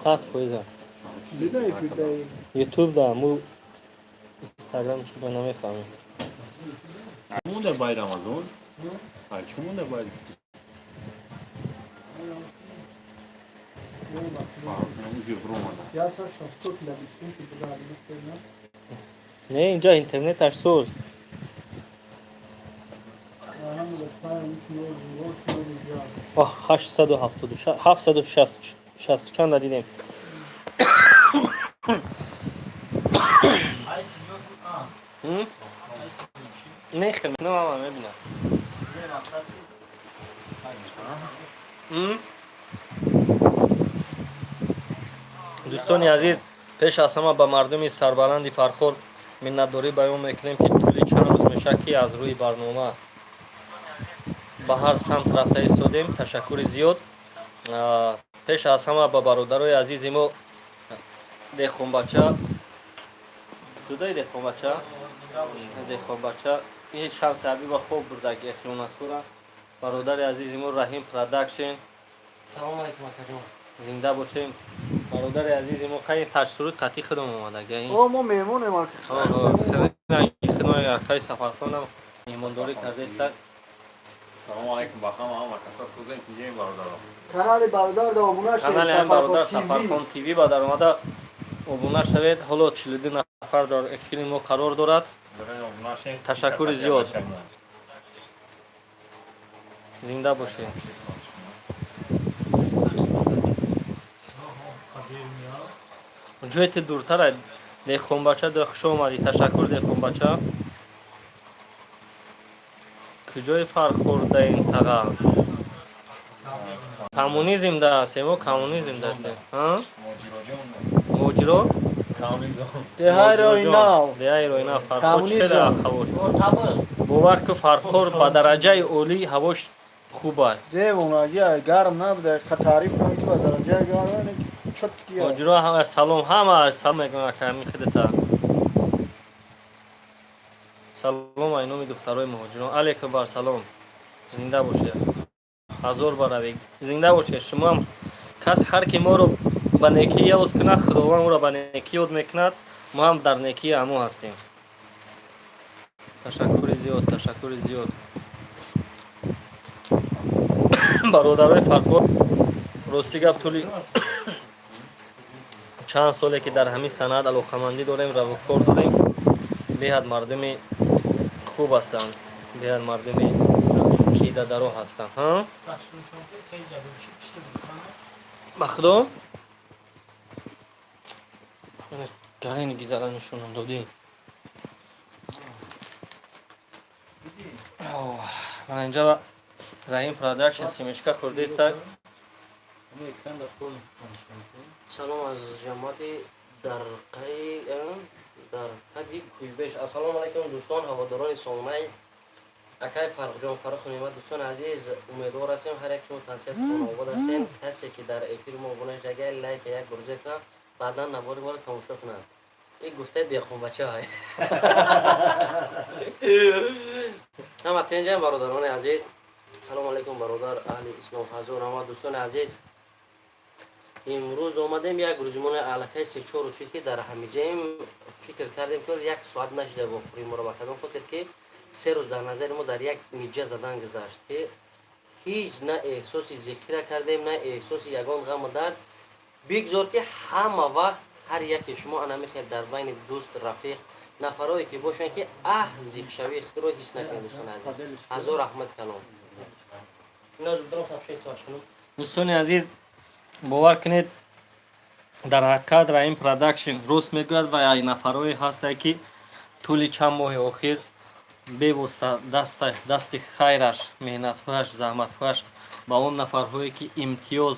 100%. Ютуб да му Инстаграм чӣ ба намефаҳмем. Монда бай Рамазон? Ай чӣ монда бай? Не, инҷа интернеташ соз. 876, 760 чанда дидем. Не, хел, ну ама мебинам. Дӯстони азиз, пеш аз ҳама ба мардуми сарбаланди Фархор миннатдорӣ баён мекунем, ки тӯли чанд рӯз мешавад, ки аз рӯи барнома ба ҳар самт рафта истодем. Ташаккури зиёд. Пеш аз ҳама ба бародарои азизи мо Деҳқонбача, ҷудаи Деҳқонбача, Деҳқонбача ин Шамси Ҳабиба хоб бурдаги хиёнатсура, бародари азизи мо Раҳим Продакшн. Салом алейкум, акаҷон, зинда бошем. Бародари азизи мо хайр таҷсуруд қатъи худам омадаги. О, мо меҳмонем. Акаи Сафархонам меҳмондорӣ кардаиста. Салом алейкум ба ҳама, ҳама каса созем, инҷаем, бародаро. Канали бародар да обуна шавед. Канали ҳам бародар Сафархон ТВ ба даромада обуна шавед. Ҳоло 42 нафар дар эфири мо қарор дорад. Ташаккури зиёд, зинда бошед. Ҷое ти дуртара. Деҳқонбача, хуш омадӣ, ташаккур. Деҳқонбача, куҷои Фархурдаин таға? Коммунизм да ҳастем, о коммунизм да ҳастем. Муҳоҷиро. Деҳаи Роинав. Деҳаи Роинав. Фархор чӣ хеле ҳавош, бовар ку, Фархор ба дараҷаи олӣ ҳавош хуб аст. Девонаги гарм набуда, таъриф кунӣ ба дараҷаи гарм. Муҳоҷиро, салом, ҳама салом мекунам, аками худата салом. Ай номи духтарои муҳоҷирон, алейкум бар салом, зинда бошед, ҳазор баравӣ, зинда бошед. Шумоам кас ҳар ки моро ба некӣ ёд кунад, Худованд ӯро ба некӣ ёд мекунад. Мо ҳам дар некии ҳамо ҳастем. Ташаккури зиёд, ташаккури зиёд, бародарои Фархор. Рости гап, тӯли чанд соле ки дар ҳамин санъат алоқамандӣ дорем, равукор дорем, беҳад мардуми хуб ҳастанд, беҳад мардуми дидадаро ҳастанд. Ба худо гарини гизара нишонам додӣ. Мана инҷа Раҳим Продакшн семечка хӯрдеста. Салом аз ҷамоати дар қади Кӯйбеш. Ассалому алайкум, дӯстон, ҳаводорони сомонаи акай Фаррухҷон, Фарруху Неъмат. Дӯстони азиз, умедвор ҳастем, ҳар як шумо тансиҳат хонаобод ҳастем. Касе ки дар эфири мо обуна шудага, лайка як бор зер кунад, баъдан навори моро тамошо кунад. Ин гуфтаи деҳқонбача. Ҳама тенҷам, бародарони азиз. Салому алайкум, бародар аҳли ислом, ҳазор раҳмат. Дӯстони азиз, имрӯз омадем, як рӯзимони аллакай се-чор рӯз шуд, ки дар ҳамиҷаем. Фикр кардем, ки як соат нашида вохӯрии моро, ба кадом хотир ки 3 рӯз дар назари мо дар як миҷа задан гузашт, ки ҳеҷ на эҳсоси зикра кардем, на эҳсоси ягон ғаму дард. Бигзор, ки ҳама вақт ҳар яке шумо ана мехел дар байни дӯст, рафиқ, нафарое ки бошанд, ки аҳ зиқшавии худро ҳис накунед. Дӯстони азиз, ҳазор раҳмат калом. Дӯстони азиз, бовар кунед, дар ҳақиқат Раҳим Продакшн рост мегӯяд ва нафарое ҳастанд, ки тӯли чанд моҳи охир бевосита дасти хайраш, меҳнатҳояш, заҳматҳояш ба он нафарҳое, ки имтиёз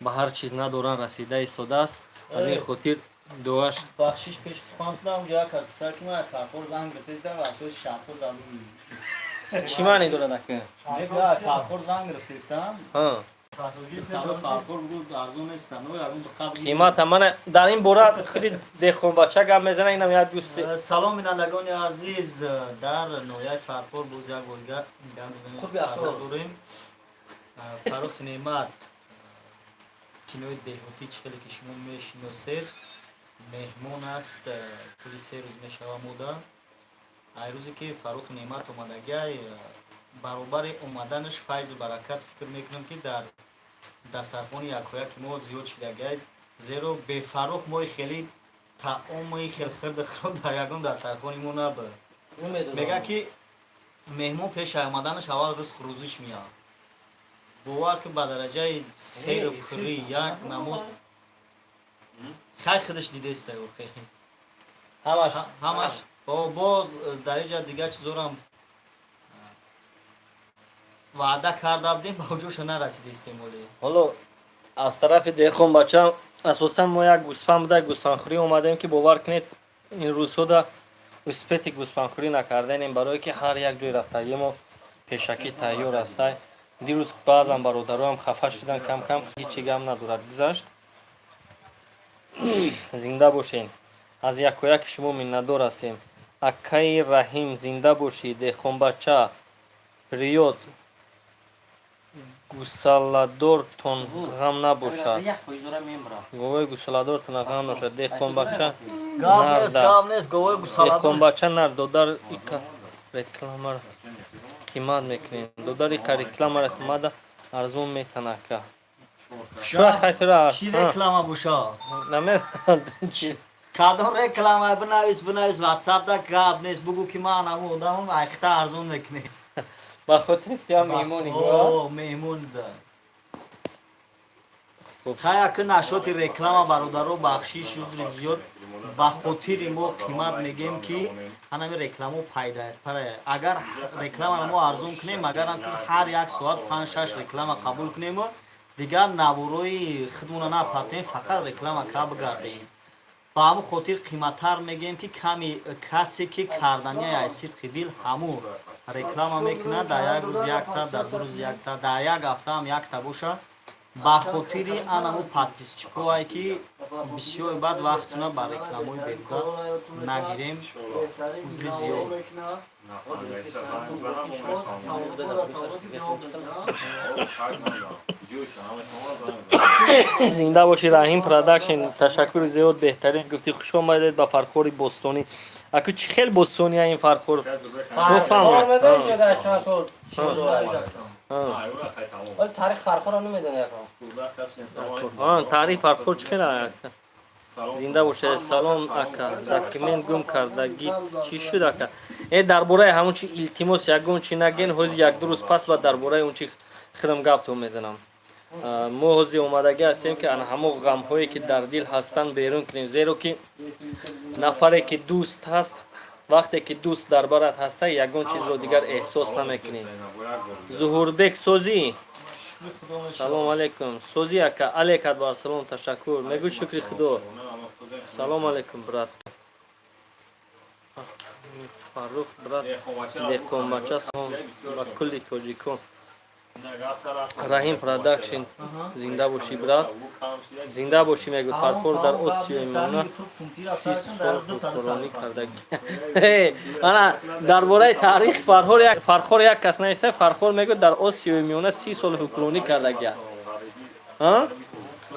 ба ҳар чиз надоранд, расида истодааст. Аз ин хотир дуоаш. Бахшиш, пеш сухан шудам, уҷа як кас писар, ки ман Фархор занг гирифтеста ва асоси шартҳо задум. Чӣ маъне дорад, ака? Мегӯяд, Фархор занг гирифтестам. Фархор бугу, арзон нестанд. Ягон қабл. Қимата мана дар ин бора худи деҳқонбача гап мезана, инам як дӯсти. Салом, бинандагони азиз. Дар ноҳияи Фархор боз як борга гап мезанем. Қурби асрор. Дорем Фаррух Неъмат, кинои деҳотӣ, чӣ хеле ки шумо мешиносед, меҳмон аст. Тӯли 3 рӯз мешава мода. Ай рӯзе ки Фаррух Неъмат омадагиай, баробари омаданаш файзу баракат, фикр мекунам, ки дар дастархони якояки мо зиёд шидагиай, зеро бефаррух мои хеле таоми хел хирду хироб дар ягон дастархони мо набуд. Мегӯяд, ки меҳмон пеш омаданаш аввал ризқу рӯзиш меяд. Бовар ки, ба дараҷаи серу пурӣ як намуд хай худаш дидеста. Ҳамаш. Ҳамаш. Боз дар иҷа дигар чизорам ваъда карда будем, ба ҷоша нарасидистем оле. Ҳоло аз тарафи деҳқонбача асосан мо як гӯсфанд буда, гӯсфандхӯрӣ омадем, ки бовар кунед, ин рӯзҳода успеть гӯсфандхӯрӣ накарданем, барое ки ҳар як ҷой рафтагӣ мо пешакӣ тайёр астай. Дирӯз баъзан бародароам хафа шудан кам кам, ҳечи гап надорад, гузашт. Зинда бошен, аз якояки шумо миннатдор ҳастем. Акаи Раҳим, зинда бошӣ. Деҳқонбача, привет. Гусаладортон ғам набошад, говои гусаладортон ғам набошад. Деҳқонбача. Деҳқонбача нар, додар, ика рекламаро қимат мекунем, додар, ика рекламаро қимата арзон метана, ака. Шуа хайтра. Чӣ реклама боша? Намедонам. Кадом реклама? Бинавис, бинавис ватсапда, гап нест. Бугу, ки ман ҳамун одамам, айхта арзон мекунем. Ба хотири ки ям меҳмони. Меҳмон да. Хай, аки нашоти реклама, бародаро, бахшиш, узри зиёд, ба хотири мо қимат мегем, ки ҳанами рекламо пайда. Агар рекламаро мо арзон кунем, агар ҳар як соат панҷ шаш реклама қабул кунему дигар наворои худмона напартем, фақат реклама ка бигардем, ба ҳамун хотир қиматтар мегӯем, ки ками касе ки кардания аз сидқи дил ҳамун реклама мекунад, дар як рӯз якта, дар 2 рӯз якта, дар як ҳафтаам якта бошад, ба хотири анаму подписчикое, ки бисёр баъд вақтшона ба рекламои беҳуда нагирем. Узри зиёд. Зинда бошӣ, Раҳим Продакшн, ташаккури зиёд, беҳтарин гуфтӣ. Хуш омадед ба Фархори бостонӣ. Аку, чӣ хел бостония ин Фархор, шумо фаҳмед? Таърих Фархорро намедонӣ? Таърих Фархор чӣ хел? Зинда бошед. Салом, ака, документ гум кардагӣ чӣ шуд, ака? Э, дар бораи ҳамон чи, илтимос, ягон чи наген. Ҳози як-ду рӯз пас ба дар бораи он чи худам гаптон мезанам. Мо ҳози омадагӣ ҳастем, ки ана ҳамон ғамҳое, ки дар дил ҳастанд, берун кунем, зеро ки нафаре ки дӯст ҳаст, вақте ки дӯст дар барат ҳаста, ягон чизро дигар эҳсос намекунӣ. Зуҳурбек, созӣ? Салом алейкум, созӣ, ака? Алейкат бар салом, ташаккур мегӯ, шукри Худо. Салом алейкум, брат Фаррух, брат Деҳқонбача, салом ба кулли тоҷикон. Раҳим Продакшн, зинда бошӣ, брат, зинда бошӣ. Мегӯ, Фархор дар Осиёи Миёна 30 сол ҳукмронӣ кардагӣ. Ана дар бораи таърихи Фархор, Фархор як кас наиста. Фархор, мегӯ, дар Осиёи Миёна 30 сол ҳукмронӣ кардагия.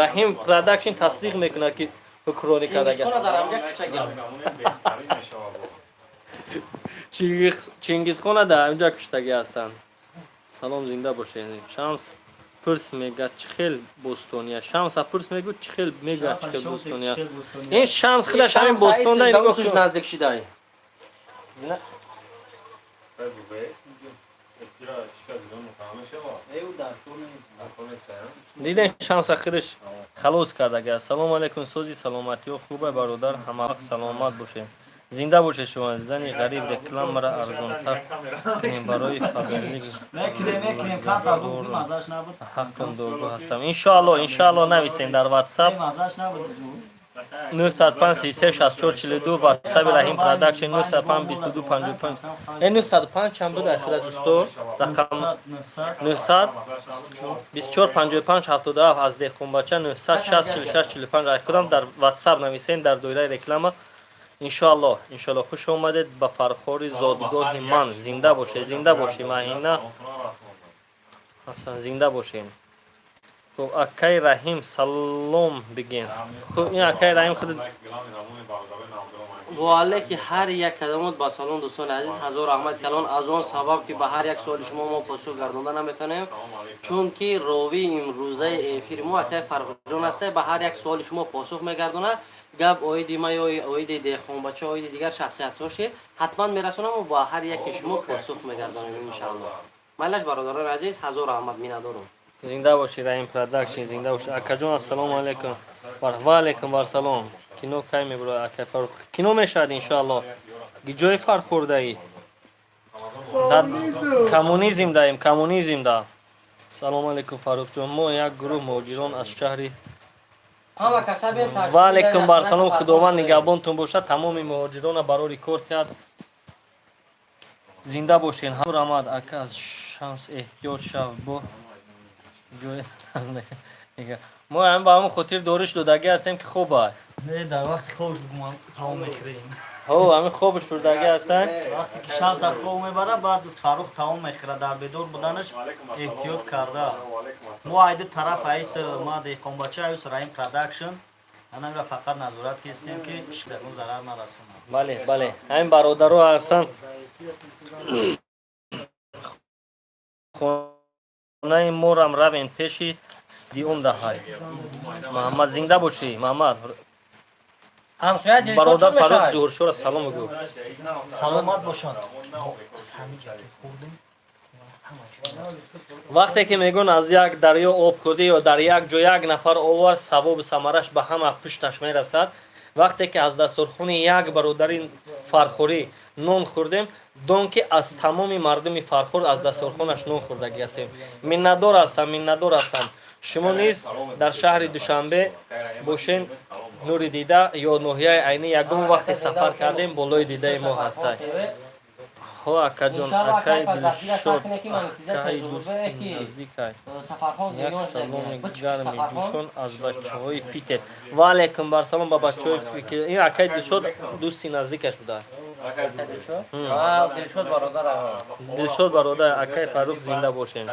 Раҳим Продакшн тасдиқ мекунад, ки ҳукмронӣ кардагия. Чингизхона дар ҳамҷа куштагиам. Чингизхона дар ҳамҷа куштагӣ ҳастанд. Салом, зинда бошед. Шамс пурс, мега, чӣ хел бостония? Шамса пурс, мегӯ, чӣ хел, мега, чӣ хел бостония? Ин Шамс худаш ҳамин бостонда. Нигоҳ кун. Наздик шидай. Диден, Шамса худаш халос кардага. Ассалому алайкум, сози, саломатиҳо хубе, бародар? Ҳамавақт саломат бошед, зинда бошед шумо. Азизани ғариб, рекламаро арзонтар кунем барои Фаберлик. Ҳақтон дорго ҳастам, иншоалло, иншоалло, нависем дар ватсап. 905 33 64 42, ватсаби Раҳим Продакшн 905 22 55. Э, 905 чанд буд, айхуда дӯсто, рақам? 900 24 55 77 аз Деҳқонбача 960 46 45. Айхудам дар ватсап нависен дар доираи реклама. Иншоаллоҳ, иншоаллоҳ. Хуш омадед ба Фархори, зодгоҳи ман. Зинда бошед, зинда бошед, Маҳина Ҳасан, зинда бошед. Хуб, акай Раҳим, салом бигин. Хуб, ин акай Раҳим худ. Ва алайки ҳар як кадамот ба салом, дӯстони азиз. Ҳазор раҳмат калон, аз он сабаб ки ба ҳар як суоли шумо мо посух гардонда наметавонем, чунки ровии имрӯзаи эфири мо акай Фаррухҷон аста, ба ҳар як суоли шумо посух мегардонад. Гап оиди ма ё оиди Деҳқонбача, оиди дигар шахсиятҳо шед, ҳатман мерасонам ва ба ҳар яке шумо посух мегардонем, иншааллоҳ. Майлаш, бародарони азиз, ҳазор раҳмат, миннатдорум. Зинда бошед, Раҳим Продакшн, зинда бошед. Акаҷон, ассалому алайкум. Ва алайкум вассалом. Кино кай мебурояд, акай Фаррух? Кино мешавад, иншоаллоҳ. Ҷои фархурдаӣ дар коммунизм даем, коммунизм да. Салому алайкум, Фаррухҷон, мо як гурӯҳ муҳоҷирон аз шаҳри. Ҳама каса бен. Ва алайкум барсалом. Худованд нигаҳбонтон бошад, тамоми муҳоҷирона барори кор киҳад. Зинда бошен. Раҳмат, ака. Аз шамс эҳтиёт шав, бо ҷои мо ҳам ба ҳамон хотир дориш додагӣ ҳастем, ки хоб ай. Не, дар вақти хобш бигӯ, таом мехӯрем. Ҳо, ҳамин хобш бурдагӣ ҳастанд. Вақте ки Шамса хоб мебарад, баъд Фаррух таом мехӯрад. Дар бедор буданаш эҳтиёт карда. Мо айди тараф айс ма Деҳқонбача, айс Раҳим Продакшн, анамра фақат назорат кистем, ки ягон зарар нарасонад. Бале, ҳамин бародаро ҳастанд. Хонаи морам равен, пеши стадион даҳай. Маҳаммад, зинда бошӣ, Маҳаммад. Ҳамсоя Дилшод. Бародар Чӣ Фаррух мешавад? Зуҳуршоро салом бигӯ. Саломат бошанд. Ҳамиҷа ки хӯрдем. Вақте ки мегӯн, аз як дарё об хӯрдӣ ё дар як ҷо як нафар овар, савобу самараш ба ҳама пушташ мерасад. Вақте ки аз дастурхони як бародари фархорӣ нон хӯрдем, дон ки аз тамоми мардуми Фархор аз дастурхонаш нон хӯрдагӣ ҳастем. Миннатдор ҳастам, миннатдор ҳастам. Шумо низ дар шаҳри Душанбе бошен, нури дида, ё ноҳияи Айнӣ, ягон вақте сафар кардем, болои дидаи мо ҳастай. Ҳо, акаҷон, акаи Дилшод, акаи дӯсти наздикай, як саломи гарми ҷӯшон аз бачаҳои Питер. Ва алайкум барсалом ба бачаҳои. Ин акаи Дилшод дӯсти наздикаш буда. Дилшод бародар. Дилшод бародар. Акаи Фаррух, зинда бошем,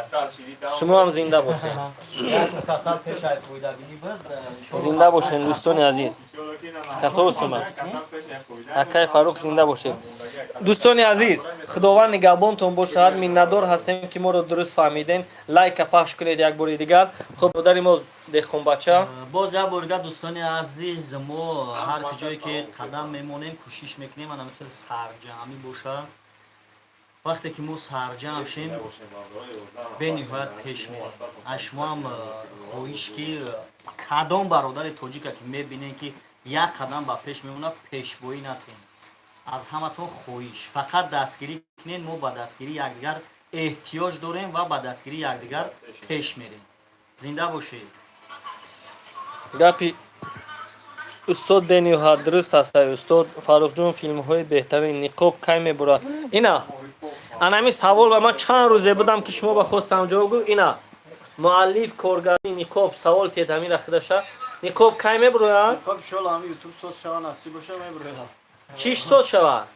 шумо ҳам зинда бошем. Зинда бошем, дӯстони азиз. Катосума, акаи Фаррух, зинда бошем. Дӯстони азиз, Худованд нигаҳбонтон бошад. Миннатдор ҳастем, ки моро дуруст фаҳмидем. Лайка пахш кунед як бори дигар. Хуб, модари мо Деҳқонбача. Боз як бори дигар, дӯстони азиз, мо ҳар куҷое ки қадам мемонем, кӯшиш мекунем анами хеле сарҷамӣ бошад. Вақте ки мо сарҷамъ шем, бениҳоят пеш мерем. Аз шумоам хоҳиш, ки кадом бародари тоҷика ки мебинем, ки як қадам ба пеш мемонад, пешбоӣ натем. Аз ҳаматон хоҳиш, фақат дастгирӣ кунед. Мо ба дастгирии якдигар эҳтиёҷ дорем ва ба дастгирии якдигар пеш мерем. Зинда бошед. Гапи устод бениҳоят дуруст ҳастай. Устод Фаррухҷон, филмҳои беҳтарин. Ниқоб кай мебурад? Ина, анами савол ба ман чанд рӯзе будам, ки шумо ба хостам ҷавоб гӯ. Ина, муаллиф, коргари Ниқоб савол тиед ҳамира худаша. Ниқоб кай мебурояд? Ниқоб иншоалло ҳами Ютуб соз шава, насиб боша, мебурояд. Чиш соз шавад?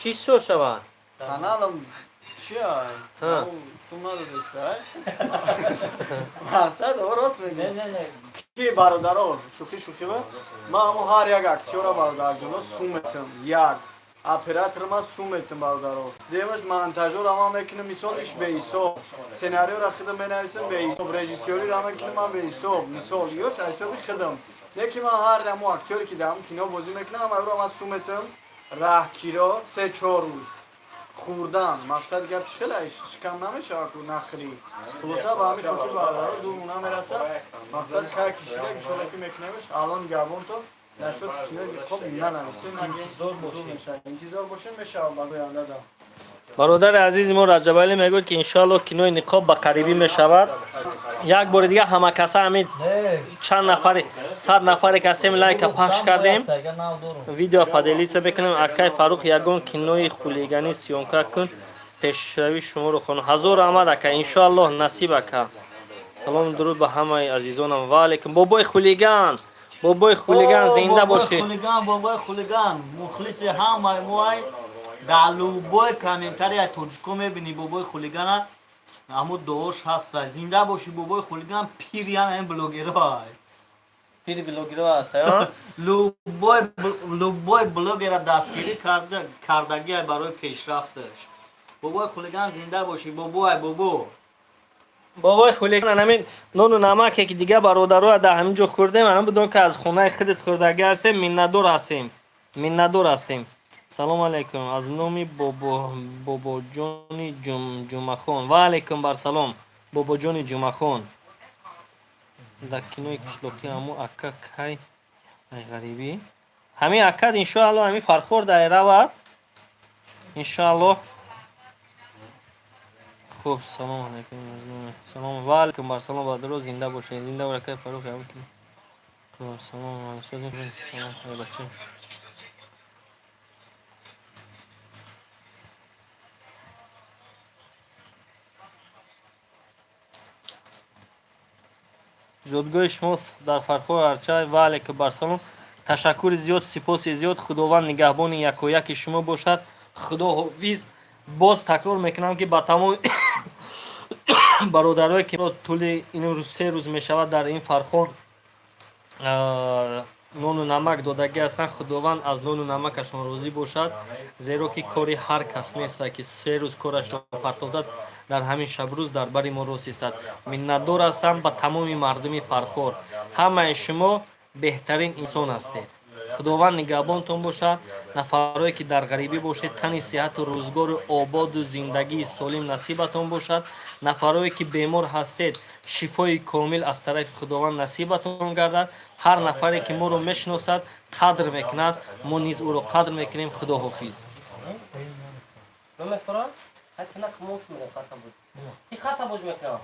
Чиш соз шавад? Каналам чия, сум надодеста. Мақсад, рост мегӯ, ки бародаро, шӯхӣ шӯхива, ман ҳамо ҳар як актёра, бародарҷоно, сум метам, як оператор ман сум метам, бародаро, демаш монтажёра ман мекунам, мисол, иш беҳисоб, сценариёра худам менависам беҳисоб, режиссёрира мекунам ман беҳисоб, мисол, ёш ҳисоби худам не, ки ман ҳар ҳамо актёре ки дар ҳам кино бозӣ мекунам, ҳамаро ман сум метам, раҳкиро, 3-4 рӯз хӯрдан. Мақсади гап чӣ хеле шикам намешавад ку нахӯрӣ. Хулоса, ба ҳамин хотир, бародаро, зурму намерасад. Мақсад, кай кишида, иншолла, ки мекунемш. Алло нигаҳбонто. Нашуд, кинои Ниқоб нанависем, интизор бошед, интизор бошед, мешавад ба оянда да. Бародари азизи мо Раҷабалӣ мегӯяд, ки иншоалло кинои Ниқоб ба қарибӣ мешавад. Як бори дига ҳама каса, ҳамин чанд нафари, 100 нафаре ки ҳастем, лайка пахш кардем, видео поделиться мекунем. Акай Фаррух, ягон кинои хулиганӣ съёмка кун, пешравӣ шуморо хонам. Ҳазор раҳмат, ака, иншоаллоҳ, насиб, ака. Салому дуруд ба ҳамаи азизонам. Ва алейкум, бобои хулиган, бобои хулиган, зинда бошед. Хулиган, бобои хулиган мухлиси ҳамаи моай. Дар любой комментария тоҷико мебинӣ бобои хулигана, аммо дуош ҳаста. Зинда бошӣ, бобои хулиган, пириян ҳамин блогероай. Пири блогеро аст. Любой блогера дастгирӣ кардагиай барои пешрафташ. Бобои хулиган, зинда бошӣ, бобоай, бобо. Бобои хулиган, ҳамин нону намаке ки дига бародароя дар ҳамин ҷо хӯрдем, ҳамин будон ки аз хонаи худат хӯрдагӣ ҳастем, миннатдор ҳастем, миннатдор ҳастем. Салому алайкум аз номи бобоҷони Ҷумъахон. Ва алайкум барсалом, бобоҷони Ҷумъахон. Дар кинои қишлоқӣ ҳамо ака кай ай ғарибӣ, ҳамин ака, иншоалло, ҳамин Фархор дай равад, иншоаллоҳ. Хуб, салому алайкум, салом, ва алайкум барсалом, бародаро, зинда бошед, зинда бошед, акай Фаррух. Хуб, салом салом, бача. Зодгоҳи шумо дар Фархор Арчай. Ва алайкум барсалом, ташаккури зиёд, сипоси зиёд. Худованд нигаҳбони якояки шумо бошад. Худо ҳофиз. Боз такрор мекунам, ки ба тамоми бародарое ки тӯли ин рӯз, 3 рӯз мешавад, дар ин Фархор нону намак додагӣ ҳастанд, Худованд аз нону намакашон розӣ бошад, зеро ки кори ҳар кас нест, ки 3 рӯз корашро партофтад, дар ҳамин шабрӯз дар бари мо рост истад. Миннатдор ҳастам ба тамоми мардуми Фархор. Ҳамаи шумо беҳтарин инсон ҳастед. Худованд нигаҳбонтон бошад. Нафарое ки дар ғарибӣ бошед, тани сиҳату рӯзгору ободу зиндагии солим насибатон бошад. Нафарое ки бемор ҳастед, шифои комил аз тарафи Худованд насибатон гардад. Ҳар нафаре ки моро мешиносад, қадр мекунад, мо низ ӯро қадр мекунем. Худо ҳофиз. Намефурам? Ҳатто на мош мегам, хата боз. Ки хата боз мекунам?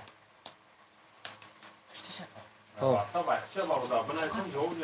Хишти шака. WhatsApp айхча бародар бинависам, ҷавоб.